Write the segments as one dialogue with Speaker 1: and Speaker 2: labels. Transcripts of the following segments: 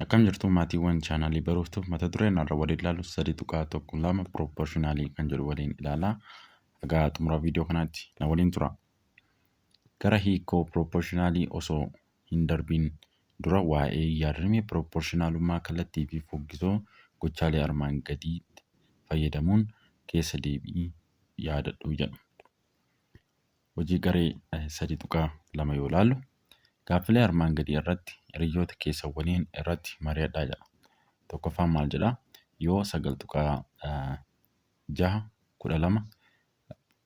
Speaker 1: Akkam jirtu maatiiwwan chaanaalii baruuftuuf mata dureen har'a waliin ilaallu 3.12 proportionalii kan jedhu waliin ilaalaa. Egaa xumura viidiyoo kanaatti na waliin tura. Gara hiikoo proportionalii osoo hin darbiin dura waa'ee yaadrimee proportionalummaa kallattii fi fuggisoo gochaalee armaan gadiitti fayyadamuun keessa deebii yaadadhu jedha. Hojii garee 3.2 yoo ilaallu, gaaffilee armaan gadii irratti hiriyoota keessan waliin irratti mari'adhaa jedha. Tokkoffaan maal jedhaa? Yoo 9.6 12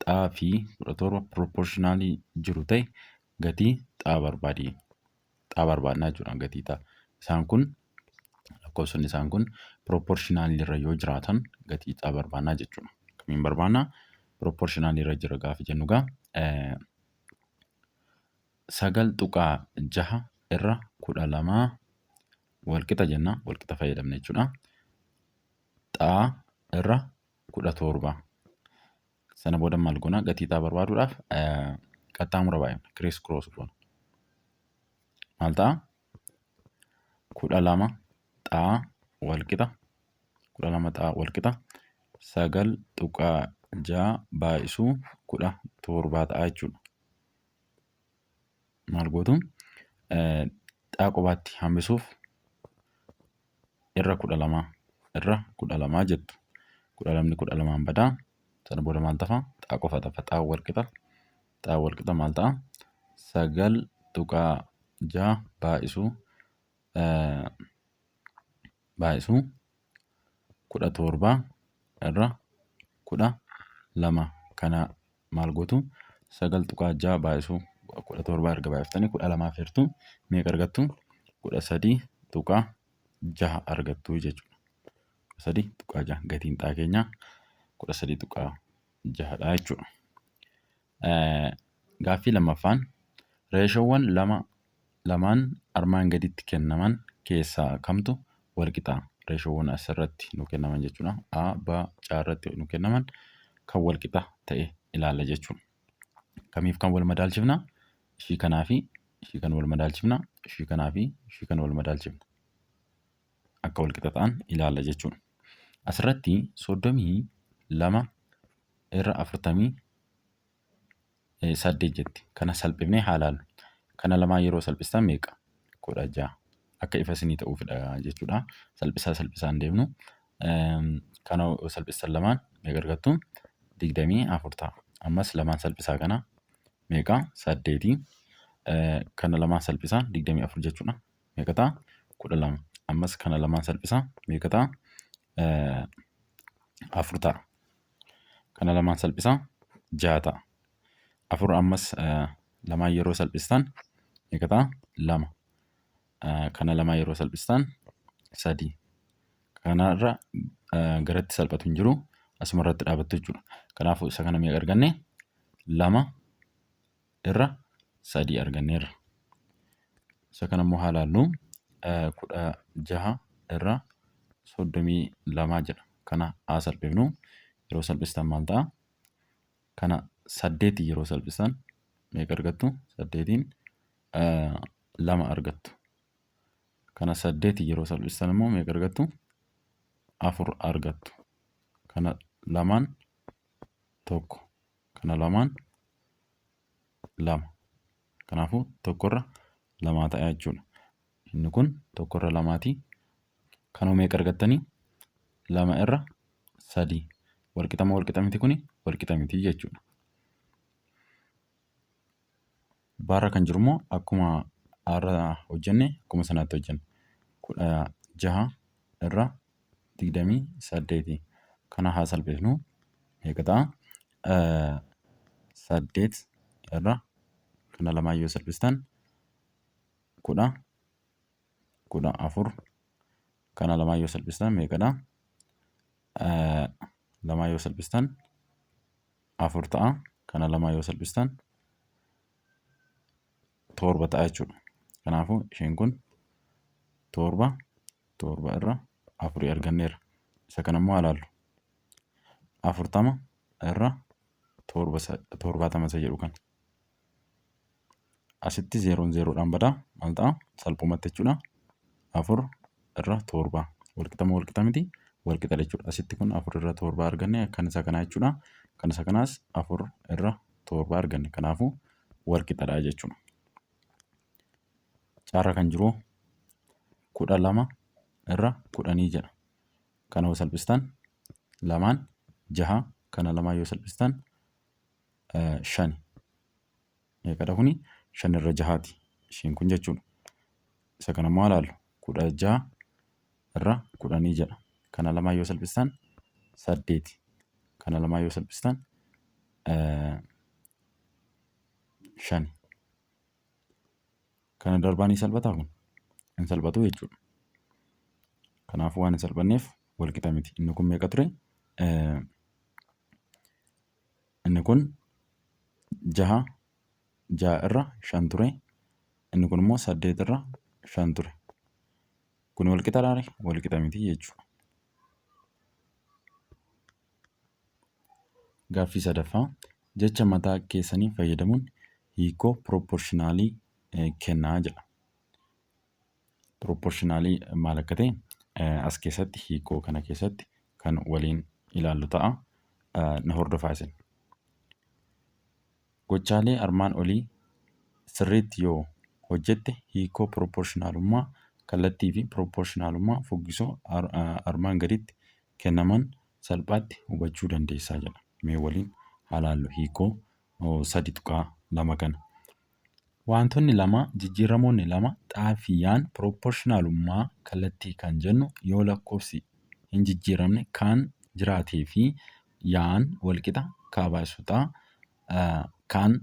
Speaker 1: xaa fi 17 proportionaalii jiru ta'e, gatii xaa barbaadi. Xaa barbaadnaa jechuudha, gatii xaa. Isaan kun, lakkoofsonni isaan kun proportionaalii irra yoo jiraatan, gatii xaa barbaadnaa jechuudha. Kamiin barbaadnaa? Proportionaalii irra jira gaafa jennu gaa 9.6 irra 12 walqixa jenna, walqixa fayyadamna jechuudha. Xaa irra 17. Sana booda maal goona? Gatii xaa barbaaduudhaaf qaxxaamura baay'ifna, criss cross goona. Maal ta'a? 12 xaa walqixa, 12 xaa walqixa 9.6 baay'isuu 17 ta'a jechuudha. Maal gootu? Xaa qobaatti hambisuuf irra 12, irra 12 jettu. 12n 12n badaa. Sana booda maal tafa? Xaa qofa tafa. Xaa walqixa, xaa walqixa maal ta'a? 9.6 baay'isuu 17 irra 12. Kana maal gootu? 9.6 baay'isuu 17 erga baay'iftanii 12f hirtu, meeqa argattu? 13.6 argattu jechuudha. 13.6, gatiin xaa keenyaa 13.6dha jechuudha. Gaaffii lammaffaan, reeshoowwan lama lamaan armaan gaditti kennaman keessaa kamtu walqixa? Reeshoowwan asirratti nu kennaman jechuudha. A, B, C irratti nu kennaman kan walqixa ta'e ilaalla jechuudha. Kamiif kan wal madaalchifna? Ishii kanaa fi ishii kan wal madaalchifna. Ishii kanaa fi ishii kan wal madaalchifna. Akka walqixa ta'an ilaalla jechuudha. Asirratti 32 irra 48 jetti. Kana salphifnee haa ilaallu. Kana lamaan yeroo salphistan meeqa? 16. Akka ifa isinii ta'uufidha jechuudha. Salphisaa salphisaan deemnu. Kana salphistan lamaan meeqa argattu? 24 ta'a. Ammas lamaan salphisaa kana, meeqa? Saddeeti. Kana lamaan salphisaa, 24 jechuudha. Meeqa ta'a? 12. Ammas kana lamaan salphisaa, meeqa ta'a? Afur ta'a. Kana lamaan salphisaa, ja'a ta'a. Afur ammas lamaan yeroo salphistan meeqa ta'a? Lama. Kana lamaan yeroo salphistan sadii. Kanarra garatti salphatu hin jiru. Asuma irratti dhaabattu jechuudha. Kanaafuu isa kana meeqa arganne? Lama irra sadii arganneerra. Isa kana immoo haa ilaallu. 16 irra 32 jedha. Kana haa salphifnu. Yeroo salphistan maal ta'a? Kana saddeetiin yeroo salphistan meeqa argattu? Saddeetiin lama argattu. Kana saddeetiin yeroo salphistan immoo meeqa argattu? Afur argattu. Kana lamaan tokko. Kana lamaan lama. Kanaafuu tokkorra lamaa ta'a jechuudha. Inni kun tokkorra lamaati. Kanoo meeqa argattanii? Lama irra sadii. Walqixa moo walqixa miti kuni? Walqixa miti jechuudha. Baarra kan jiru immoo akkuma har'a hojjenne, akkuma sanaatti hojjenna. 16 irra 28. Kana haa salphisnu. Meeqa ta'a? Saddeet irra, kana lamaan yoo salphistan 14. Kana lamaan yoo salphistan meeqadha? Lamaan yoo salphistan afur ta'a. Kana lamaan yoo salphistan torba ta'a jechuudha. Kanaafuu isheen kun torba, torba irra afurii arganneerra. Isa kana immoo haa ilaallu. 40 irra 70 isa jedhu kana. Asitti zeeroon zeeroodhaan badaa, maal ta'a? Salphumatti jechuudha. Afur irra 7. Walqixa moo walqixa miti? Walqixa jechuudha. Asitti kun 4 irra 7 arganne kan isa kanaa jechuudha. Kan isa kanaas 4 irra 7 arganne. Kanaafuu walqixadha jechuudha. Caarra kan jiru 12 irra 10 jedha. Kana yoo salphistan lamaan jaha, kana lamaan yoo salphistan shani. Meeqadha kuni? 5 irra jahaati. Ishiin kun jechuudha. Isa kana immoo ilaallu 16 irra 10 jedha. Kana lamaan yoo salphistan 8. Kana lamaan yoo salphistan 5. Kana darbaa ni salphataa kun? Hin salphatu jechuudha. Kanaafuu waan hin salphanneef wal qixa miti. Inni kun meeqa ture? Inni kun jaha 6 irra 5 ture. Inni kun immoo 8 irra 5 ture. Kun wal qixadhaa ree? Wal qixa miti jechuudha. Gaaffii sadaffaa jecha mataa keessanii fayyadamuun hiikoo piroopporshinaalii kennaa jedha. Piroopporshinaalii maal akka ta'e as keessatti hiikoo kana keessatti kan waliin ilaallu ta'a. Na hordofaa isin. Gochaalee armaan olii sirriitti yoo hojjette hiikoo piroopporshinaalummaa kallattii fi piroopporshinaalummaa fuggisoo armaan gaditti kennaman salphaatti hubachuu dandeessaa jedha. Mee waliin haa laallu hiikoo 3.2 kana. Waantonni lama jijjiirramoonni lama xaa fi yaan piroopporshinaalummaa kallattii kan jennu yoo lakkoofsi hin jijjiiramne kaan jiraatee fi yaan walqixa kaa baay'isu xaa kaan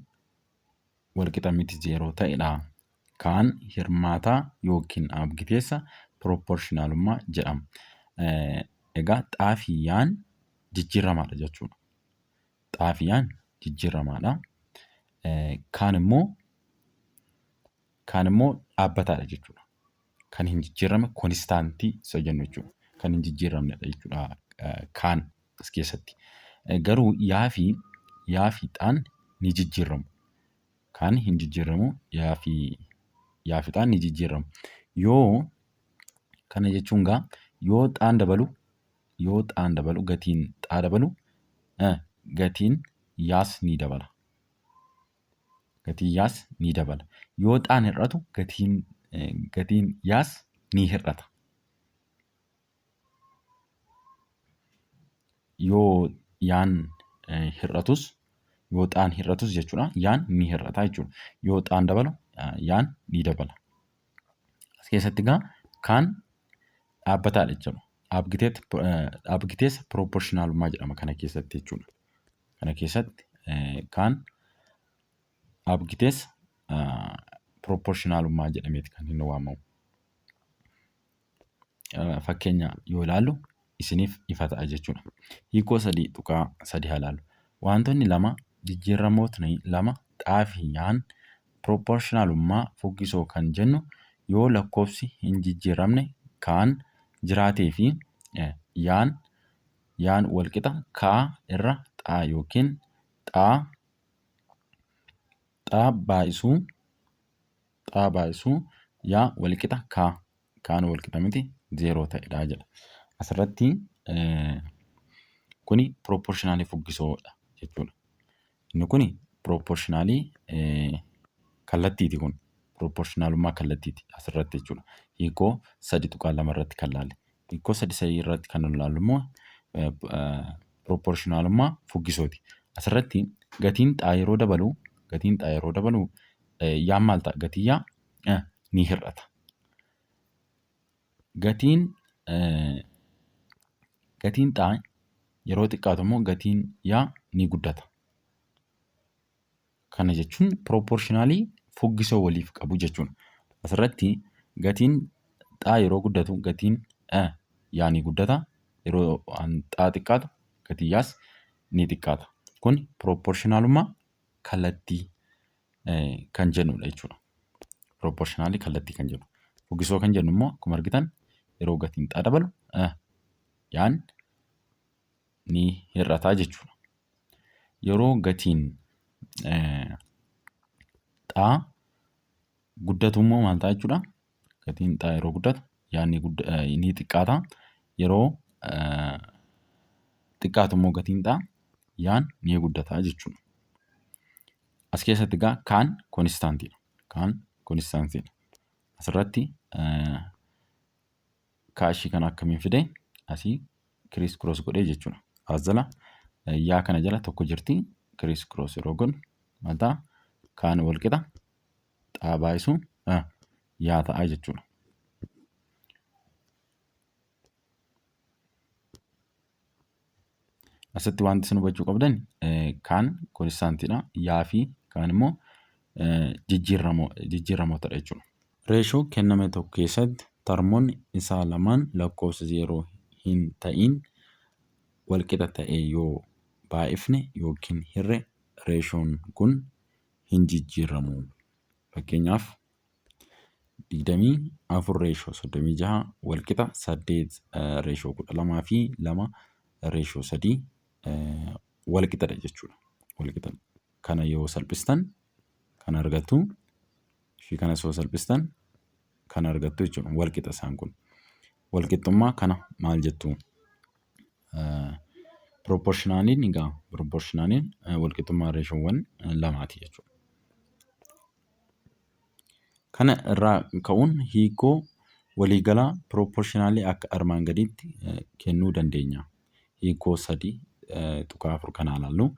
Speaker 1: walqixa miti zeeroo ta'edha. Kaan hirmaataa yookiin dhaabgiteessa piroopporshinaalummaa jedhama. Egaa xaa fi yaan jijjiiramaadha jechuudha. Xaa fi yaan jijjiiramaadha. Kaan immoo dhaabbataadha jechuudha. Kan hin jijjiiramne konistaantii isa jennu jechuudha. Kan hin jijjiiramnedha jechuudha kaan as keessatti. Garuu yaa fi xaan ni jijjiiramu. Kaan hin jijjiiramu, yaa fi xaan ni jijjiiramu. Yoo kana jechuun gaa yoo xaan dabalu, gatiin xaa dabalu, gatiin yaas ni dabala. Gatiin yaas ni dabala. Yoo xaan hir'atu gatiin yaas ni hir'ata. Yoo yaan hir'atus, yoo xaan hir'atus jechuudha, yaan ni hir'ata jechuudha. Yoo xaan dabalu yaan ni dabala. As keessatti egaa kaan dhaabbataadha jechuudha. Dhaabgiteessa piroopporshinaalummaa jedhama kana keessatti jechuudha. Kana keessatti kaan dhaabgiteessa piroopporshinaalummaa jedhameeti kan inni waamamu. Fakkeenya yoo ilaallu isiniif ifa ta'a jechuudha. Hiikoo 3.3 haa ilaallu. Wantoonni lama jijjiiramootni lama xaa fi yaan piroopporshinaalummaa fuggisoo kan jennu yoo lakkoofsi hin jijjiiramne kaan jiraatee fi yaan walqixa kaa irra xaa yookiin xaa baay'isuu yaa walqixa kaa kaan walqixa miti zeeroo ta'edha jedha. Asirratti kuni piroopporshinaalii fuggisoodha jechuudha. Inni kuni piroopporshinaalii kallattiiti kun. Piroopporshinaalummaa kallattiiti asirratti jechuudha. Hiikoo 3.2 irratti kan laalle. Hiikoo 3.3 irratti kan nu ilaallu immoo piroopporshinaalummaa fuggisooti. Asirratti gatiin xaa yeroo dabalu yaan maal ta'a? Gatiin yaa ni hir'ata. Gatiin xaa yeroo xiqqaatu immoo gatiin yaa ni guddata. Kana jechuun piroopporshinaalii fuggisoo waliif qabu jechuudha. Asirratti gatiin xaa yeroo guddatu gatiin yaa ni guddata. Yeroo xaa xiqqaatu gatiin yaas ni xiqqaata. Kun piroopporshinaalummaa kallattii kan jennudha jechuudha. Piroopporshinaalii kallattii kan jennu. Fuggisoo kan jennu immoo akkuma argitan yeroo gatiin xaa dabalu yaan ni hir'ata jechuudha. Yeroo gatiin xaa guddatu immoo maal ta'a jechuudha? Gatiin xaa yeroo guddatu Yaan ni xiqqaata. Yeroo xiqqaatu immoo gatiin xaa yaan ni guddata jechuudha. As keessatti egaa kaan koonistaantiidha. Kaan koonistaantiidha. Asirratti kaashii kana akkamiin fide asii kiriis kiroos godhee jechuudha. As jala yaa kana jala tokko jirti kiriis kiroos yeroo godhu maal ta'a? Kaan wal qixa xaa baay'isu yaa ta'a jechuudha. Asitti wanti isin hubachuu qabdan kaan koonistaantiidha. Yaa fi kaan immoo jijjiirramootadha jechuudha. Reeshoo kenname tokko keessatti tarmoonni isaa lamaan lakkoofsa zeeroo hin ta'iin walqixa ta'e yoo baay'ifne yookiin hirre reeshoon kun hin jijjiirramu. Fakkeenyaaf 24 reeshoo 36 walqixa 8 reeshoo 12 fi 2 reeshoo 3 walqixadha jechuudha. Walqixa kana yoo salphistan kan argattu, ishii kanas yoo salphistan kan argattu jechuudha. Walqixa isaan kun. Walqixxummaa kana maal jettu? Pirooporshinaliin egaa pirooporshinaliin walqixxummaa reeshoowwan lamaati jechuudha. Kana irraa ka'uun hiikoo waliigalaa pirooporshinaalii akka armaan gadiitti kennuu dandeenya. Hiikoo 3.4 kana ilaallu.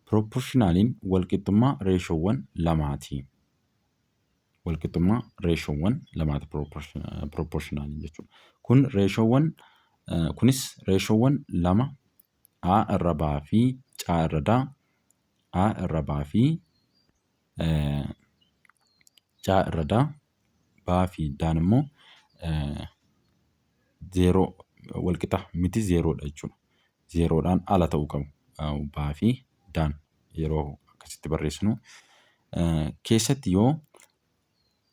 Speaker 1: Pirooporshinaliin walqixxummaa reeshoowwan lamaati. Walqixxummaa reeshoowwan lamaati pirooporshinaliin jechuudha. Kun reeshoowwan kunis reeshoowwan lama A irra B fi C irra D, A irra B fi C irra D, B fi D'n immoo zeeroo walqixa miti zeeroodha jechuudha. Zeeroodhaan ala ta'uu qabu. B fi D'n yeroo akkasitti barreessinu. Keessatti yoo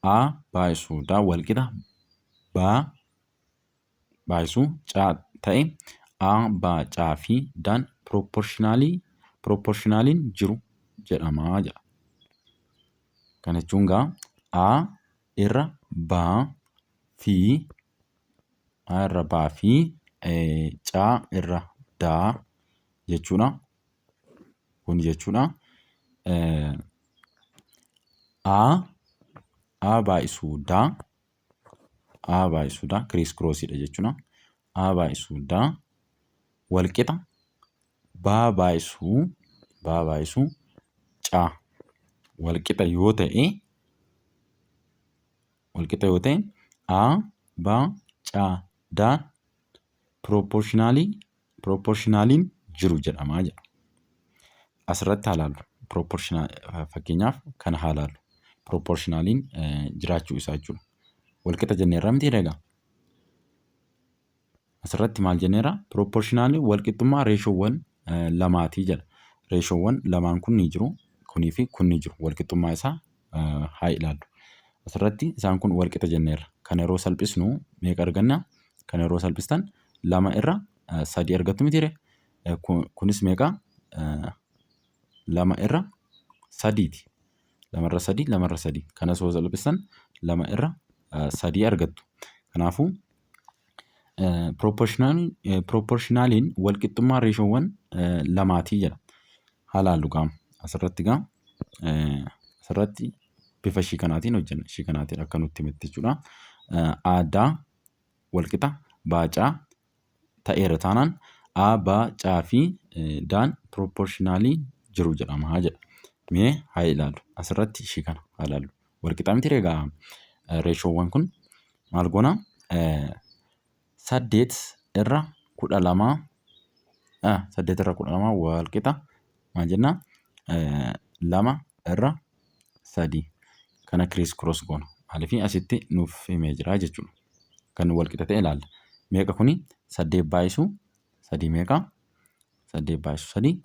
Speaker 1: A baay'isu D walqixa B baay'isu C ta'e A, B, C fi D'n pirooporshinaliin jiru jedhama jedha. Kana jechuun egaa A irra B fi A irra B fi C irra D jechuudha. Kun jechuudha. A baay'isuu D, A baay'isuu D kiriis kiroosiidha jechuudha. A baay'isuu D walqixa B baay'isuu B baay'isuu C walqixa yoo ta'e walqixa yoo ta'e A B C D pirooporshinaliin jiru jedhama jedha. Asirratti haa ilaallu. Fakkeenyaaf kana haa ilaallu. Pirooporshinaliin jiraachuu isaa jechuudha. Walqixa jenneerra miti egaa. Asirratti maal jenneerra? Pirooporshinaalii walqixxummaa reeshoowwan lamaatii jedha. Reeshoowwan lamaan kun ni jiru. Kunii fi kun ni jiru. Walqixxummaa isaa haa ilaallu. Asirratti isaan kun walqixa jenneerra. Kana yeroo salphisnu meeqa arganna? Kana yeroo salphistan 2 irra 3 argattu miti ree? Kunis meeqa? 2 irra 3ti. 2 irra 3, 2 irra 3. Kanas yoo salphistan 2 irra 3 argattu. Kanaafuu pirooporshinaliin walqixxummaa reeshoowwan lamaatii jedha. Haa ilaallu gaama. Asirratti gaa asirratti bifa ishii kanaatiin hojjenna. Ishii kanaatiin akka nutti himetti jechuudha. Aadaa walqixa baacaa ta'eera taanaan A, B, C fi D'n pirooporshinaalii jiru jedhama jedha. Mee haa ilaallu. Asirratti ishii kana haa ilaallu. Walqixa miti egaa reeshoowwan kun maal goona? 8 irra 12, 8 irra 12 walqixa maal jenna? 2 irra 3. Kana kiriis kiroos goona. Maaliif asitti nuuf himee jira jechuudha. Kan walqixa ta'e ilaalla. Meeqa kuni? 8 baay'isu 3 meeqa? 8 baay'isu 3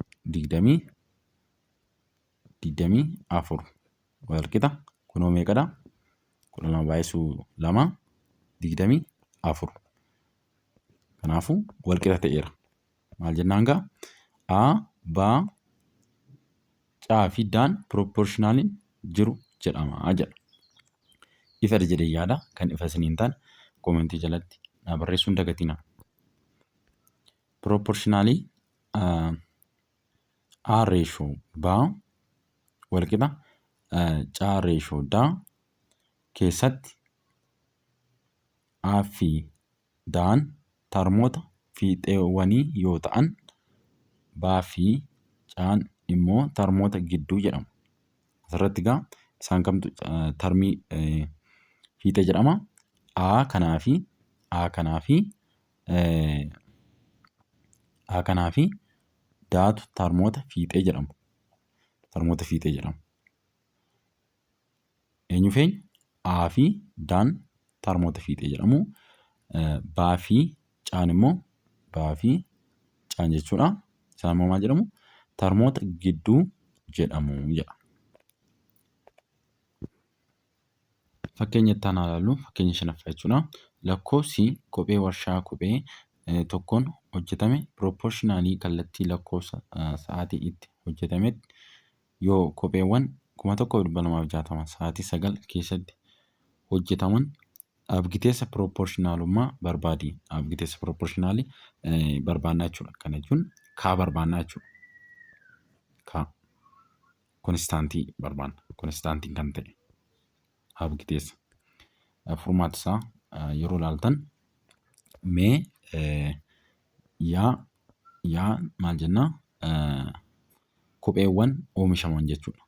Speaker 1: 24 walqixa kunoo meeqadha? 12 baay'isu 2 24. Kanaafuu walqixa ta'eera. Maal jennaan gaa? A, B, C fi D'n pirooporshinaliin jiru jedhama jedha. Ifadha jedhee yaada. Kan ifa isin hin taane Koomentii jalatti naa barreessuu hin dagatinaa. Pirooporshinaalii A reeshoo B walqixa C reeshoo D keessatti A fi D'n tarmoota fiixeewwanii yoo ta'an, B fi C'n immoo tarmoota gidduu jedhamu. Asirratti egaa isaan kamtu tarmii fiixee jedhama? A kanaa fi A kanaa fi A kanaa fi D'tu tarmoota fiixee jedhamu. Tarmoota fiixee jedhamu. Eenyu fi eenyu? A fi D'n tarmoota fiixee jedhamu. B fi C'n immoo B fi C'n jechuudha. Isaan immoo maal jedhamu? Tarmoota gidduu jedhamu jedha. Fakkeenya itti aanu haa ilaallu. Fakkeenya shanaffaa jechuudha. Lakkoofsi kophee warshaa kophee tokkoon hojjetame pirooporshinaalii kallattii lakkoofsa sa'aatii itti hojjetametti yoo kopheewwan 1260 sa'aatii 9 keessatti hojjetaman dhaabgiteessa pirooporshinaalummaa barbaadi. Dhaabgiteessa pirooporshinaalii barbaannaa jechuudha. Kana jechuun kaa barbaannaa jechuudha. Kaa konistaantii barbaanna. Konistaantiin kan ta'e dhaabgiteessa. Furmaata isaa yeroo ilaaltan mee yaa yaa maal jennaa kopheewwan oomishaman jechuudha.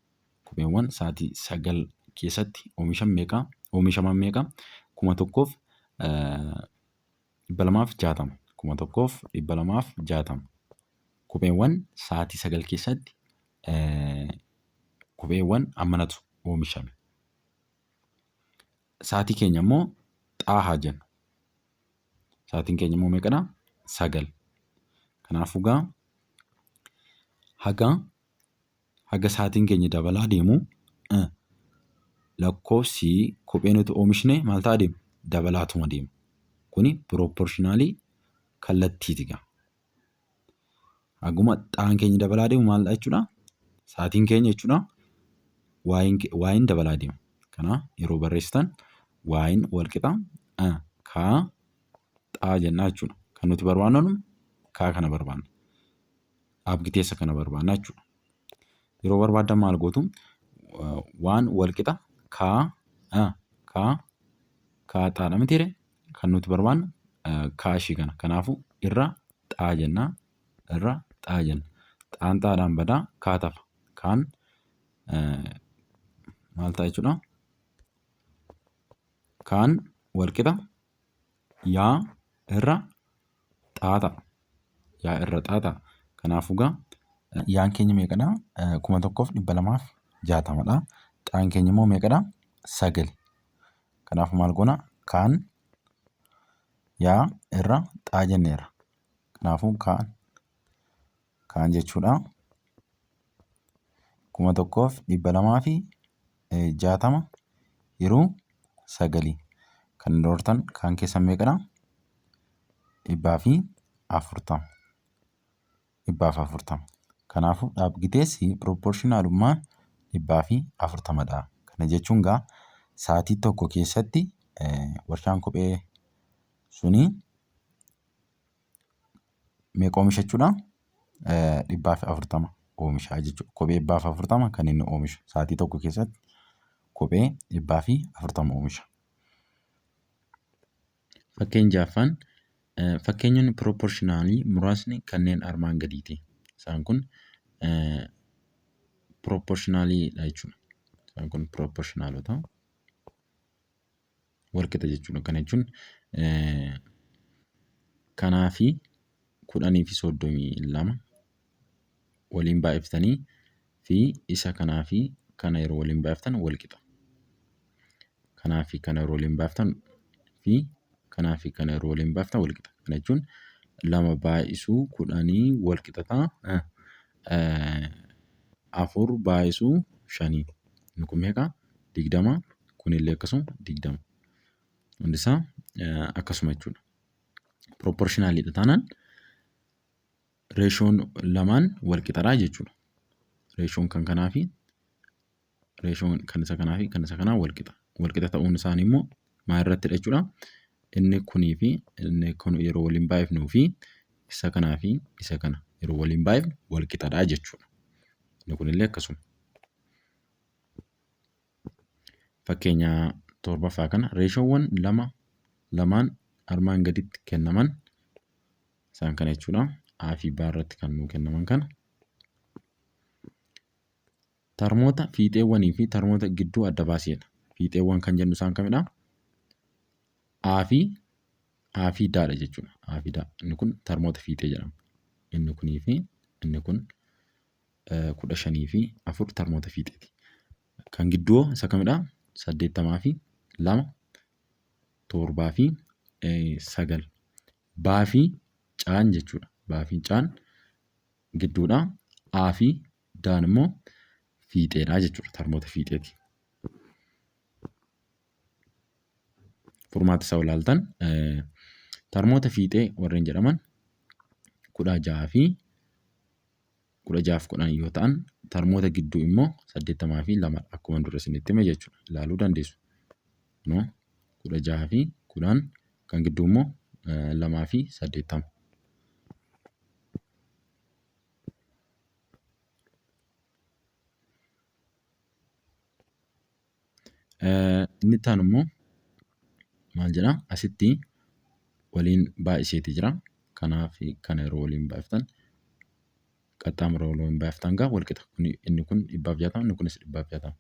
Speaker 1: Kopheewwan sa'aatii 9 keessatti oomishan meeqa? Oomishaman meeqa? 1260. 1260. Kopheewwan sa'aatii 9 keessatti kopheewwan ammanatu oomishame. Sa'aatii keenya immoo xaa haa jennu. Sa'aatiin keenya immoo meeqadha? 9. Kanaafuu gaa haga haga sa'aatiin keenya dabalaa deemu lakkoofsi kophee nuti oomishne maal ta'aa deema? Dabalaatuma deema. Kuni pirooporshinaalii kallattiiti gaa. Haguma xaan keenya dabalaa deemu maal jechuudha? Sa'aatiin keenya jechuudha. Waayin dabalaa deema. Kana yeroo barreessitan waayin wal qixa kaa xaa jennaa jechuudha. Kan nuti barbaannu kaa kana barbaanna. Dhaabgiteessa kana barbaanna jechuudha. Yeroo barbaaddan maal gootu? Waan wal qixa kaa kaa kaa xaadha mitiire kan nuti barbaannu kaa ishii kana. Kanaafuu irra xaa jennaa irra xaa jenna. Xaan xaadhaan badaa kaa tafa. Kaan maal ta'a jechuudha? Kaan wal qixa yaa irra xaa ta'a. Yaa irra xaa ta'a. Kanaafuu gaa yaan keenya meeqadha? 1260dha. Xaan keenya immoo meeqadha? 9. Kanaafuu maal goona? Kaan yaa irra xaa jenneerra. Kanaafuu kaan kaan jechuudha. 1260 yeroo sagalii. Kan doortan kaan keessan meeqadha? 140. 140. Kanaafuu dhaabgiteessi pirooporshinaalummaa 140dha. Kana jechuun gaa sa'aatii tokko keessatti warshaan kophee suni meeqa oomisha jechuudha? 140 oomisha jechuudha. Kophee 140 kan inni oomishu sa'aatii tokko keessatti kophee 140 oomisha. Fakkeenya ja'affaan fakkeenyonni pirooporshinaalii muraasni kanneen armaan gadiiti. Isaan kun pirooporshinaalidha jechuudha. Isaan kun pirooporshinaalota walqixa jechuudha. Kana jechuun kanaa fi 10 fi 32 waliin baay'iftanii fi isa kanaa fi kana yeroo waliin baay'iftan walqixa. Kanaa fi kana yeroo waliin baay'iftan fi kanaa fi kana yeroo waliin baay'iftan walqixa. Kana jechuun 2 baay'isuu 10 walqixa ta'a. 4 baay'isuu 5. Inni kun meeqa? 20. Kunillee akkasuma 20. Hundisaa akkasuma jechuudha. Pirooporshinaalidha taanaan reeshoon lamaan wal qixadha jechuudha. Reeshoon kan kanaa fi reeshoon kan isa kanaa fi kan isa kanaa wal qixa. Wal qixa ta'uun isaanii immoo maal irrattidha jechuudha? Inni kunii fi inni kun yeroo waliin baay'ifnuu fi isa kanaa fi isa kana yeroo waliin baay'ifnu wal qixadha jechuudha. Inni kunillee akkasuma. Fakkeenya torbaffaa kana reeshoowwan lama lamaan armaan gaditti kennaman isaan kana jechuudha. A fi B irratti kan nuu kennaman kana. Tarmoota fiixeewwanii fi tarmoota gidduu adda baasi jedha. Fiixeewwan kan jennu isaan kamidha? A fi A fi D dha jechuudha. A fi D. Inni kun tarmoota fiixee jedhama. Inni kunii fi inni kun 15 fi 4 tarmoota fiixeeti. Kan gidduu isa kamidha? 80 fi 2, 7 fi 9. Baa fi caan jechuudha. Baa fi caan gidduudha. A fi Daan immoo fiixeedha jechuudha. Tarmoota fiixeeti. Furmaata isaa ilaaltan tarmoota fiixee warreen jedhaman 16 fi 16 fi 10 yoo ta'an tarmoota gidduu immoo 80 fi 2 akkuma dura isinitti hime jechuudha. Ilaaluu dandeessu. No 16 fi 10 kan gidduu immoo 2 fi 80. Inni itti aanu immoo maal jedhaa asitti waliin baay'iseeti jira. Kanaaf kana yeroo waliin baay'iftan qaxxaamura waliin baay'iftan gaa wal qixa. Inni kun 160 inni kunis 160.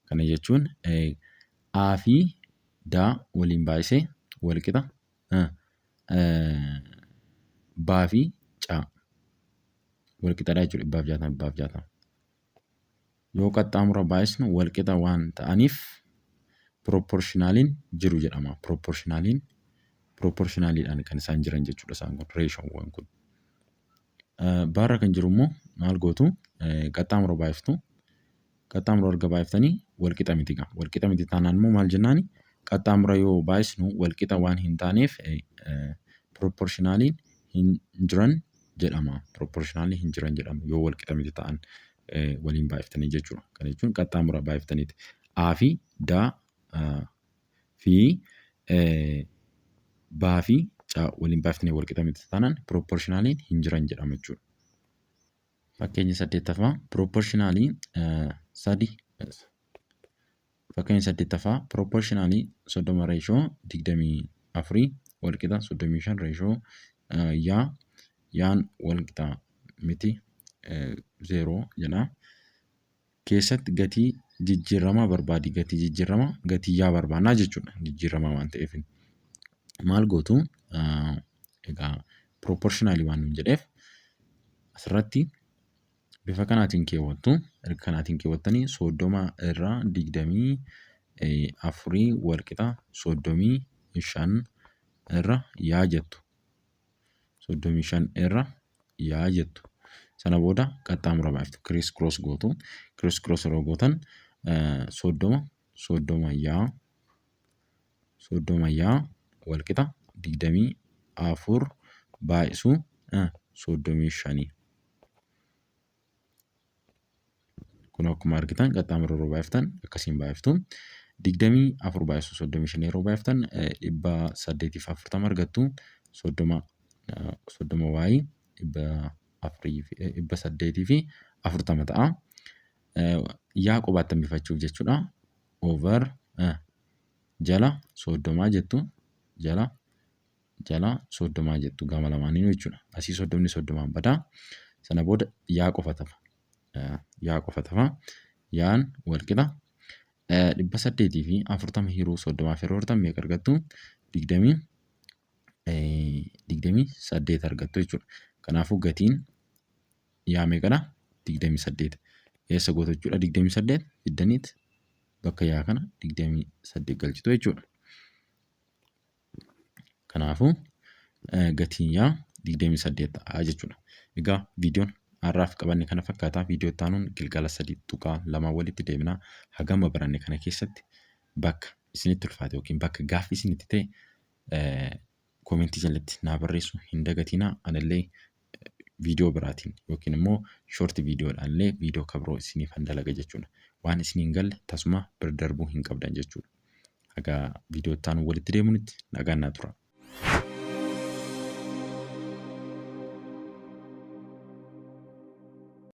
Speaker 1: Kana jechuun A fi D waliin baay'isee wal qixa B fi C wal qixadha jechuudha 160 160. Yoo qaxxaamura baay'isnu wal qixa waan ta'aniif piroopporshinaliin jiru jedhama. Piroopporshinaliin piroopporshinaliidhaan kan isaan jiran jechuudha isaan kun reeshoowwan kun. Baarra kan jiru immoo maal gootu qaxxaamura baay'iftu. Qaxxaamura erga baay'iftanii wal qixa miti gaa. Wal qixa miti taanaan immoo maal jennaani qaxxaamura yoo baay'isnu wal qixa waan hin taaneef piroopporshinaliin hin jiran jedhama. Piroopporshinaalii hin jiran jedhama yoo wal qixa miti ta'an waliin baay'iftanii jechuudha. Kana jechuun qaxxaamura baay'iftaniiti. A fi D fi B fi C waliin baay'iftanii wal qixa miti taanaan piroopporshinaalii hin jiran jedhama jechuudha. Fakkeenya saddeettaffaa piroopporshinaalii sadi Fakkeenya saddeettaffaa piroopporshinaalii 30 reeshoo 24 wal qixa 35 reeshoo yaa yaan wal qixa miti 0 jedha. Keessatti gatii jijjiiramaa barbaadi. Gatii jijjiiramaa gatii yaa barbaannaa jechuudha. Jijjiiramaa waan ta'eef. Maal gootu egaa piroopporshinaalii waan nuun jedheef asirratti bifa kanaatiin keewwattu. Erga kanaatiin keewwattanii 30 irraa 24 wal qixa 35 irra yaa jettu. 35 irra yaa jettu. Sana booda qaxxaamura baay'iftu. Kiriis kiroos gootu. Kiriis kiroos yeroo gootan 30 30 yaa 30 yaa wal qixa 24 baay'isuu 35. Kun akkuma argitan qaxxaamura yeroo baay'iftan akkasiin baay'iftu. 24 baay'isuu 35 yeroo baay'iftan 840 argattu. 30 30 waayii 840 ta'a. Yaa qobaatti hambifachuuf jechuudha. Over jala 30 jettu jala jala 30 jettu gama lamaaniinuu jechuudha. Asii soddomni soddomaan badaa. Sana booda yaa qofa tafa. Yaa qofa tafa. Yaan wal qixa. 840 hiruu 30f yeroo hirtan meeqa argattu? 28 argattu jechuudha. Kanaafuu gatiin yaa meeqadha? 28. Eessa gootu jechuudha? 28 fiddaniit bakka yaa kana 28 galchitu jechuudha. Kanaafuu gatiin yaa 28 ta'a jechuudha. Egaa viidiyoon har'aaf qabanne kana fakkaata. Viidiyoo itti aanuun gilgaala 3.2 walitti deebina. Hagama baranne kana keessatti bakka isinitti ulfaate yookiin bakka gaaffii isinitti ta'e koomentii jalatti naa barreessuu hin dagatinaa. Anillee viidiyoo biraatiin yookiin immoo shoorti viidiyoodhaan illee viidiyoo kabiroo isiniifan dalaga jechuudha. Waan isin hin galle tasuma bira darbuu hin qabdan jechuudha. Egaa viidiyoo itti aanu walitti deemuunitti nagaan naa tura.